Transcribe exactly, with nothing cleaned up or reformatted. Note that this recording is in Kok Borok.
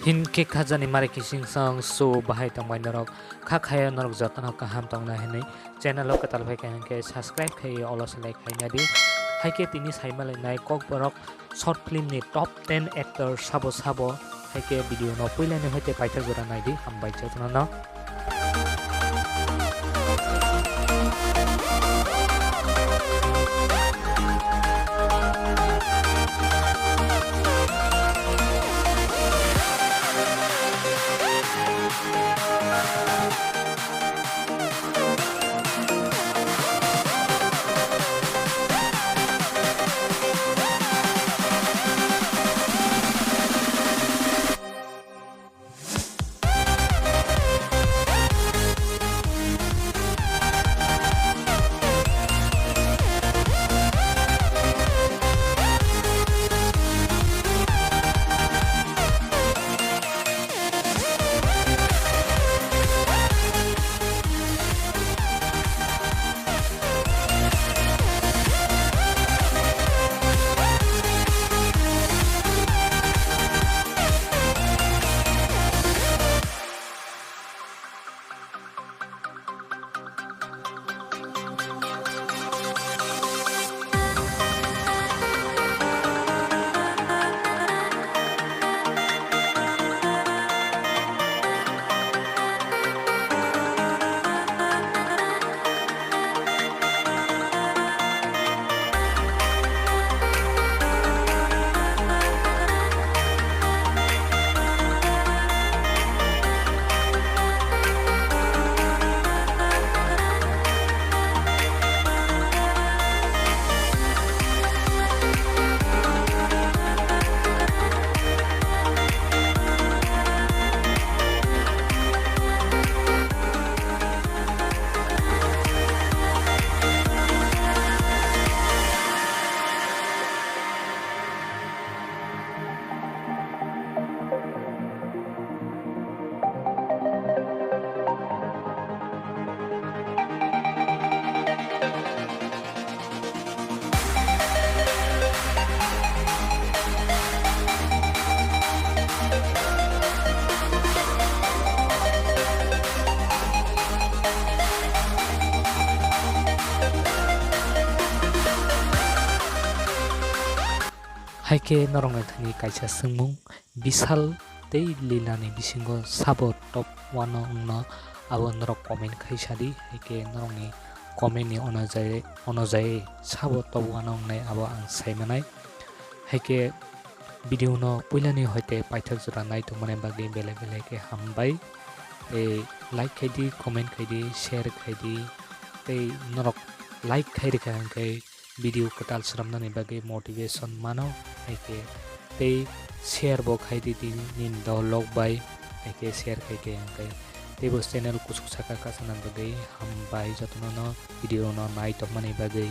Hinkhe khajani mari kising song so bahai tongbai norok, kha khaya norok jotono kaham tongna hinwi channel o kwtal phaikha hinkhe subscribe khai olo selai khaina di. Haikhe tini saima lainai kokborok short film ni top ten actor sabo sabo, haikhe video no puilani hoite paithak jora naidi, hambai jotono no. Haikhe norokni thani kaisa swngmung, Bishal tei Lilani bisingo sabo top one o wngno, abo norok comment khai sadi, haikhe norokni comment ni onojai, onojai sabo top one o wngnai abo ang saimanai. Haikhe video no puilani hoite paithak jora nai tongmani bagwi belai belai khe hambai. Tei like khaidi, comment khaidi, share khaidi, tei norok like khai rikha hwnkhe video kwtal swnamnani bagwi motivation mano, haikhe tei share bo khaidi di nini dolok bai, haikhe share khaikhe hwnkhe teibo channel kuchuk saka kasana bagwi hambai jotono no video no nai tongmani bagwi.